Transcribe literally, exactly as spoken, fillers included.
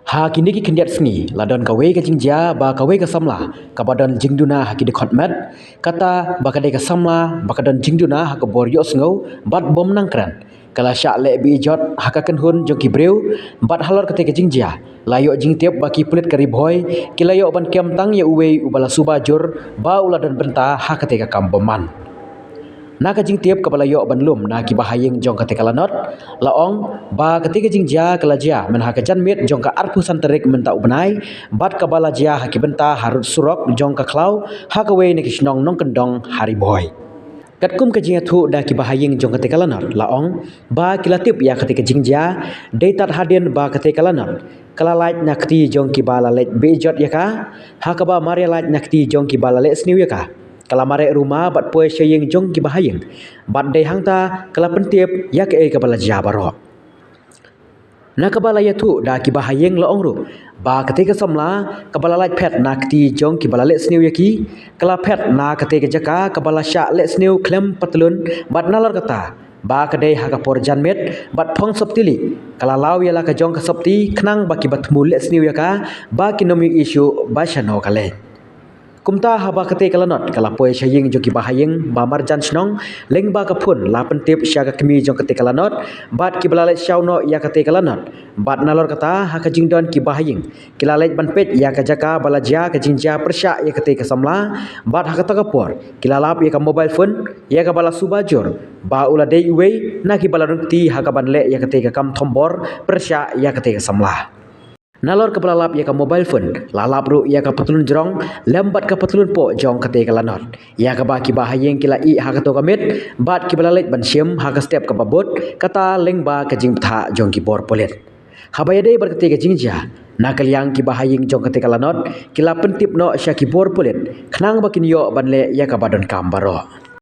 Ha kine ki khyndiat sngi la don kawei ka jingjia ba kawei ka samla kaba don jingduna ha ki dkhot met, kata ba ka dei ka samla ba ka don jingduna ha ka bor ïohsngew bad bym nang kren, ka la shah leh beiñ jot ha ka kynhun jong ki briew. Bad halor kata ka jingjia la ïoh jingtip ba ki pulit ka Ri Bhoi ki la ïoh ban kem tang ïa uwei uba la suba jur ba u la don bynta ha kata ka kam bymman. Na ka jingtip kaba la ïoh ban lum na ki bahaïing jong kata ka lanot, la ong ba kata ka jingjia ka la jia mynha ka janmiet jong ka arphew san tarik mynta u bnai, bad kaba la jia ha ki bynta harud surok jong ka khlaw ha kawei na ki shnong nongkyndong ha Ri Bhoi. Katkum ka jingïathuh da ki bahaïing jong kata ka lanot, la ong ba ki la tip ïa kata ka jingjia dei tad hadien ba kata ka lanot ka la lait na kti jong kiba la leit beiñ jot ïa ka, ha kaba mar ïa lait na kti jong kiba la leh sniew ïa ka, ka la mareh ruma bad poi sha ïing jong ki bahaïing. Bad dei hangta ka la pyntip ïa kaei kaba la jia baroh. Na kaba la ïathuh da ki bahaïing la ong ruh ba kata ka samla kaba la lait phet na kti jong kiba la leh sniew ïa ki, ka la phet na kata ka jaka kaba la shah leh sniew khlem patlun, bad nalor kata ba ka dei ha ka por janmiet bad phong sopti lih, ka la law ïa la ka jong ka sopti khnang ba kiba thmu leh sniew ïa ka ba kin ym ïohi shuh ba shano ka leit. Kumta haba kata ka lanot ka la poi sha ïing jong ki bahaïing ba marjan shnong, lyngba ka phone la pyntip sha ka kmie jong kata ka lanot bad kiba la leit shaw noh ïa kata ka lanot. Bad nalor kata ha ka jingdon ki bahaïing ki la leit ban peit ïa ka jaka ba la jia ka jingjia pyrshah ïa kata ka samla. Bad ha kata ka por ki la lap ïa ka mobile phone ïa kaba la suba jur ba u la dei uwei na kiba la rung kti ha kaban leh ïa kata ka kam thombor pyrshah ïa kata ka samla. Nalor kaba la lap ïa ka mobile phone la lap ruh ïa ka patlun jrong lem bad ka patlun poh jong kata ka lanot, ïa kaba ki bahaïing ki la ïeh ha kato ka miet bad kiba la leit ban shim ha ka step kaba bud, kata lyngba ka jingbthah jong ki bor pulit. Haba ïadei bad kata ka jingjia, na ka liang ki bahaïing jong kata ka lanot ki la pyntip noh sha ki bor pulit khnang ba kin ïoh ban leh ïa kaba donkam baroh.